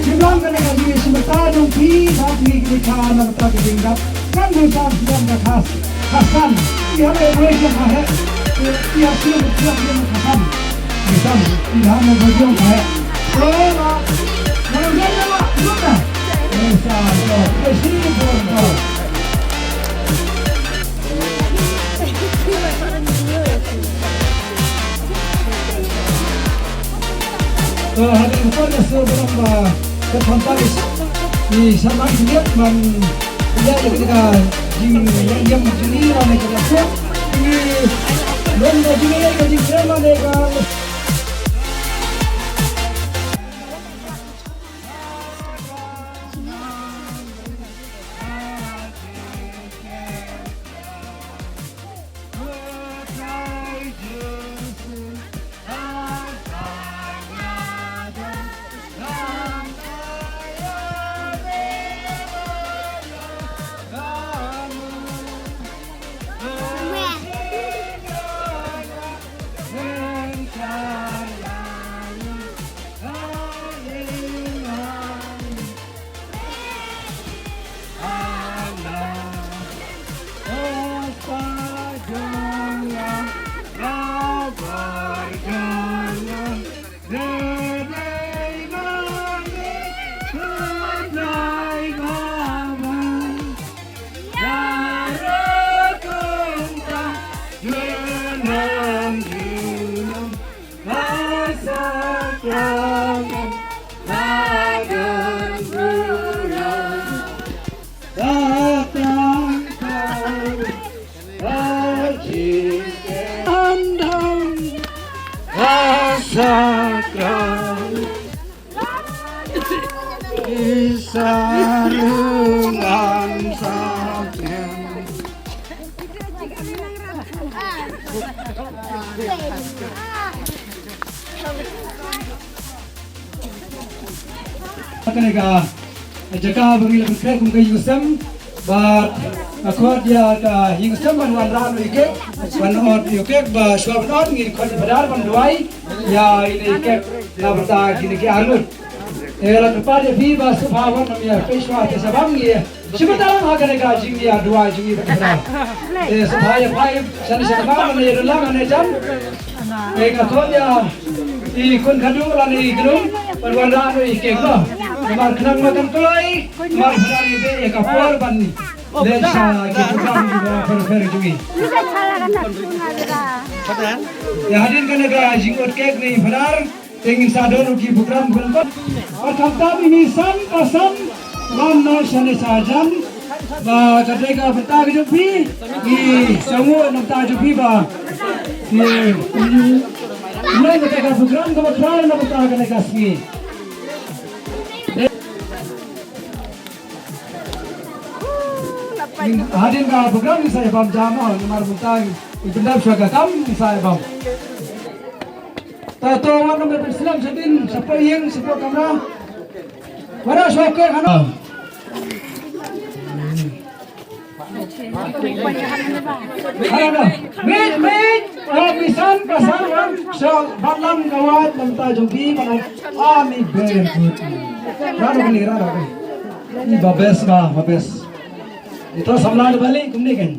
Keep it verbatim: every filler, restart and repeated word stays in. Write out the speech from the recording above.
Shu long kane ka jingïashim bynta jong phi, ba phi ki dei ka na bynta ka jingdap. Kan dei sa sdang ka khas, ka san. Phi hap ïa buh ïa ka heh. Phi hap shu buh ïa ka san. Ka san. Phi hap ïa buh ïa ka heh. Lo la. Lo la la. Lo la. Lo sa. Lo. Lo si. Lo. Lo. To, hadien ba kut ïa sngewbha ba ka khamtam i Sharma i Khyndiat ban ïa ïa ka jingïaid ïam jong ngi lane ka jingïaid. Ngi don ka jingïaid ka jingïaid lane ka Kane ka jaka ba ngi la pynkhreh kum ka ïing sem, bad nga khot ïa ka ïing sem ban wanrah noh ïa u kek, ban ot ïa u kek, ba shuwa ban ot ngin khot ïa u Phadar ban duwai ïa ine i kek na bynta kine ki arngut. Eh, la kyrpad ïa phi ba sngewbha wan ïa phi shuwa te sha bam ngi. Shim bynta lang ha kane ka jingïaduwai jong ngi bad u Phadar. Eh, sngewbha ïa phai shane sha bam, ïa don lang hangne jan. Eh, nga khot ïa i khun khadduh lane i khlum ban wanrah noh ïa i kek noh. Namar khnang ba kan kloi, namar u Phadar i beh ïa ka por ban leit sha ki program kiba pher pher jong ngi. Ïa hadien kane ka jingot kek ne i Phadar. Te ngin sa don ki program ban bad khamtam ine i san ka san wan noh shane shajan. Ba ka dei ka bynta ka jong phi, ngi sngewnguh na bynta jong phi ba ngi ïoh ka dei ka program kaba khraw na bynta kane ka sngi. Hadien ka program ngi sa ïa bam jam, namar mynta ngi pyndap shuwa ka kam, ngi sa ïa bam. To, to, wan nym pynslem shadien, shapoh ïing, shapoh kamra. Wan shuwa kek hano. Hano. Miet, miet. Oh, misan, pasan, wan. Sha, bat lam ka wad, lam ta jong ki, bat lam. Ah, mi ber, good. Rano kini, rano kini. Ni ba best ba, ba best. Ito samla ni balik, kumni kan.